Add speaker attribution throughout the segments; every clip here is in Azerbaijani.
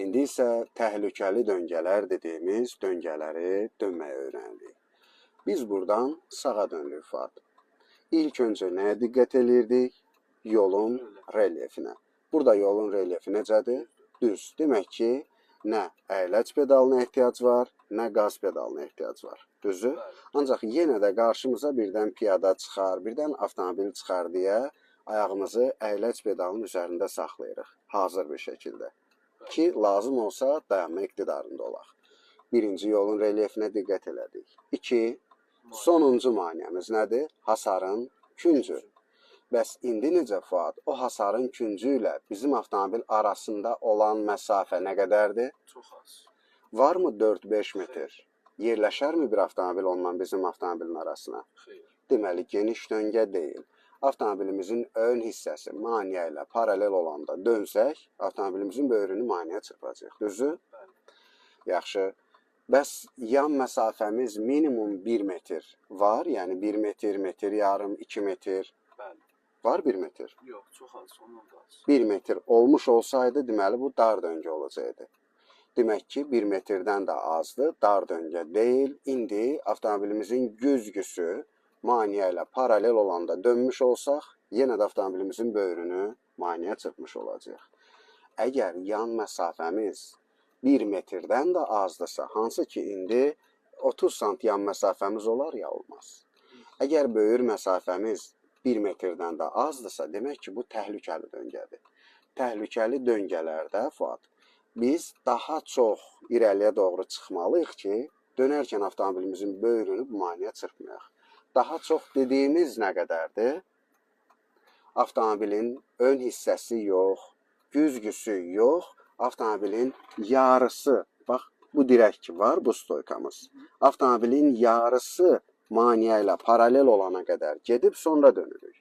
Speaker 1: İndi isə təhlükəli döngələr dediyimiz döngələri dönməyi öyrənirik. Biz buradan sağa dönürük, Fuad. İlk öncə nəyə diqqət eləyirdik? Yolun relyefinə. Burada yolun relyefi necədir? Düz. Demək ki, nə əyləc pedalına ehtiyac var, nə qaz pedalına ehtiyac var. Düzdür? Ancaq yenə də qarşımıza birdən piyada çıxar, birdən avtomobil çıxar deyə ayağımızı əyləc pedalının üzərində saxlayırıq hazır bir şəkildə ki, lazım olsa dayanma iqtidarında olaq. Birinci, yolun relyefinə diqqət elədik. İki, sonuncu maneəmiz nədir? Hasarın küncü. Bəs indi necə, Fuad? O hasarın küncü ilə bizim avtomobil arasında olan məsafə nə qədərdir?
Speaker 2: Çox az.
Speaker 1: Varmı 4-5 metr? Yerləşərmi bir avtomobil ondan bizim avtomobilin arasına?
Speaker 2: Xeyr.
Speaker 1: Deməli, geniş döngə deyil. Avtomobilimizin ön hissəsi maneə ilə paralel olanda dönsək, avtomobilimizin böyrünü maneə çırpacaq. Düzdür?
Speaker 2: Bəli.
Speaker 1: Yaxşı. Bəs yan məsafəmiz minimum 1 metr var? Yəni 1 metr, metr yarım, 2 metr.
Speaker 2: Bəli.
Speaker 1: Var 1 metr?
Speaker 2: Yox, çox az, ondan da az.
Speaker 1: 1 metr olmuş olsaydı, deməli bu dar döngə olacaqdı. Demək ki, 1 metrdən də azdır, dar döngə deyil. İndi avtomobilimizin güzgüsü maneə ilə paralel olanda dönmüş olsaq, yenə də avtomobilimizin böyrünü maneə çırpmış olacaq. Əgər yan məsafəmiz 1 metrdən də azdırsa, hansı ki indi 30 sant yan məsafəmiz olar ya olmaz. Əgər böyür məsafəmiz 1 metrdən də azdırsa, demək ki, bu təhlükəli döngədir. Təhlükəli döngələrdə, Fuad, biz daha çox irəliyə doğru çıxmalıyıq ki, dönərkən avtomobilimizin böyrünü bu maneə çırpmayaq. Daha çox dediyimiz nə qədərdir? Avtomobilin ön hissəsi yox, güzgüsü yox, avtomobilin yarısı. Bax, bu dirək ki var, bu stoykamız. Avtomobilin yarısı maneə ilə paralel olana qədər gedib sonra dönürük.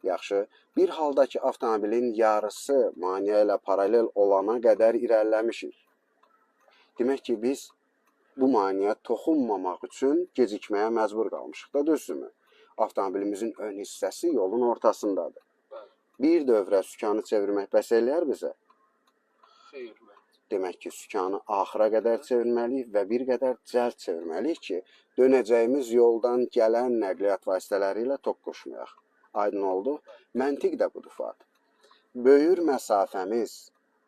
Speaker 1: Yaxşı, bir halda ki, avtomobilin yarısı maneə ilə paralel olana qədər irəliləmişik. Demək ki, biz bu maneəyə toxunmamaq üçün gecikməyə məcbur qalmışıq da, düzdürmü? Avtomobilimizin ön hissəsi yolun ortasındadır.
Speaker 2: Bəli.
Speaker 1: Bir dövrə sükanı çevirmək bəs eləyər bizə?
Speaker 2: Xeyr, məncə.
Speaker 1: Demək ki, sükanı axıra qədər çevirməliyik və bir qədər cəld çevirməliyik ki, dönəcəyimiz yoldan gələn nəqliyyat vasitələri ilə toqquşmayaq. Aydın oldu? Məntiq də budur, Fuad. Böyür məsafəmiz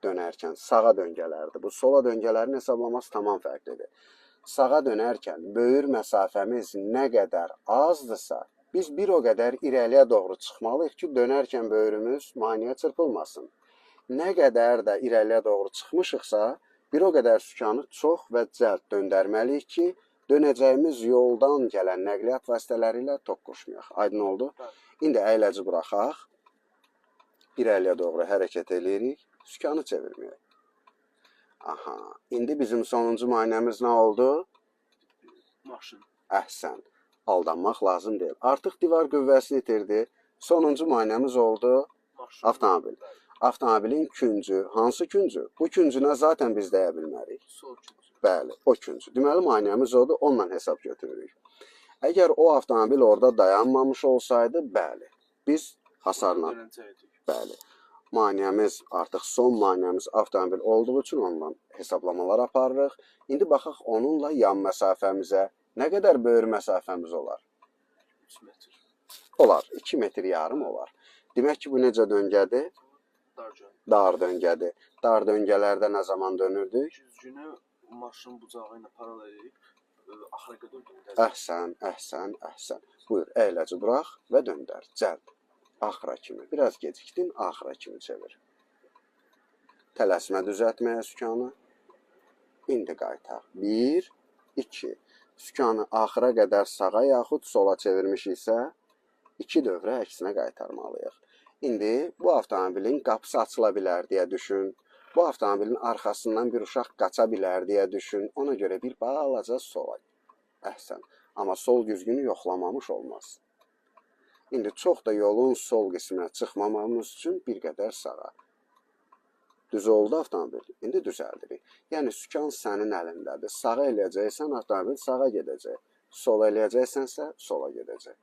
Speaker 1: dönərkən sağa döngələrdir. Bu sola döngələrin hesablaması tamam fərqlidir. Sağa dönərkən böyür məsafəmiz nə qədər azdırsa, biz bir o qədər irəliyə doğru çıxmalıyıq ki, dönərkən böyrümüz maneə çırpılmasın. Nə qədər də irəliyə doğru çıxmışıqsa, bir o qədər sükanı çox və cəld döndərməliyik ki, dönəcəyimiz yoldan gələn nəqliyyat vasitələri ilə toqquşmayaq. Aydın oldu?
Speaker 2: Bəli.
Speaker 1: İndi əyləci buraxaq. İrəliyə doğru hərəkət eləyirik. Sükanı çevirməyək. Aha, indi bizim sonuncu maneəmiz nə oldu?
Speaker 2: Maşın.
Speaker 1: Əhsən. Aldanmaq lazım deyil. Artıq divar qüvvəsini itirdi. Sonuncu maneəmiz oldu
Speaker 2: Maşın.
Speaker 1: avtomobil.
Speaker 2: Bəli.
Speaker 1: Avtomobilin küncü. Hansı küncü? Bu küncünə zaten biz dəyə bilmərik.
Speaker 2: Sol küncü.
Speaker 1: Bəli, o küncü. Deməli, maneəmiz odur, onunla hesab götürürük. Əgər o avtomobil orada dayanmamış olsaydı, bəli, biz hasarla,
Speaker 2: Dönəcəkdik.
Speaker 1: bəli, maneəmiz, artıq son maneəmiz avtomobil olduğu üçün onunla hesablamalar aparırıq. İndi baxaq onunla yan məsafəmizə nə qədər böyür məsafəmiz olar?
Speaker 2: 3 metr.
Speaker 1: Olar, 2 metr yarım olar. Demək ki, bu necə döngədir?
Speaker 2: Dar döngə.
Speaker 1: Dar döngədir. Dar döngələrdə nə zaman dönürdük?
Speaker 2: Güzgünü maşın bucağı ilə paralel edib axıra qədər döndərdik.
Speaker 1: Əhsən, əhsən, əhsən. Buyur, əyləci burax və döndər. Cəld. Axıra kimi. Biraz gecikdin, axıra kimi çevir. Tələsmə düzəltməyə sükanı. İndi qaytar. 1, 2. Sükanı axıra qədər sağa yaxud sola çevirmişiksə, 2 dövrə əksinə qaytarmalıyıq. İndi bu avtomobilin qapısı açıla bilər deyə düşün. Bu avtomobilin arxasından bir uşaq qaça bilər deyə düşün. Ona görə bir balaca sola. Əhsən. Amma sol güzgünü yoxlamamış olmaz. İndi çox da yolun sol qisminə çıxmamamız üçün bir qədər sağa. Düz oldu avtomobil. İndi düzəldirik. Yəni sükan sənin əlindədir. Sağa eləyəcəksən, avtomobil sağa gedəcək. Sola eləyəcəksənsə, sola gedəcək.